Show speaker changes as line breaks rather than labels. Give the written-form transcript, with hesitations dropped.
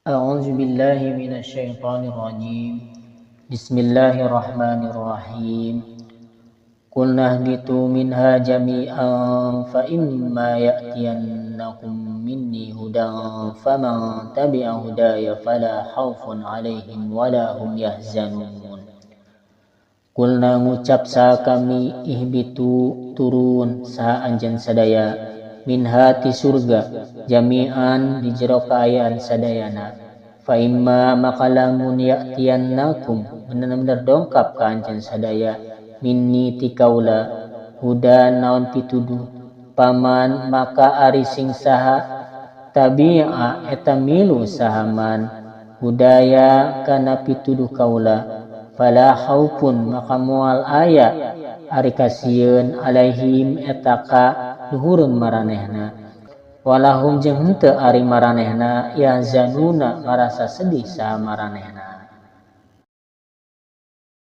A'udzu billahi minasyaitonir rajim. Bismillahirrahmanirrahim. Qulna ihbitu minha jami'an fa imma ya'tiyannakum minni hudan faman tabi'a hudaya fala khaufun 'alaihim wala hum yahzanun. Qulna ngucap saha kami ihbitu turun saha anjeun sadaya minha ti surga jami'an di jero kaayaan sadayana fa imma maka lamun ya'tiyannakum bener-bener dongkap ka anjeun sadaya minni ti kaula hudan naon pituduh paman maka ari sing saha tabi'a eta milu sahaman hudaya kana pituduh kaula fala khaufun maka moal aya ari kasieun alaihim eta ka luhureun maranehna walahum jeung henteu ari maranehna yahzanuna ngarasa sedih saha maranehna.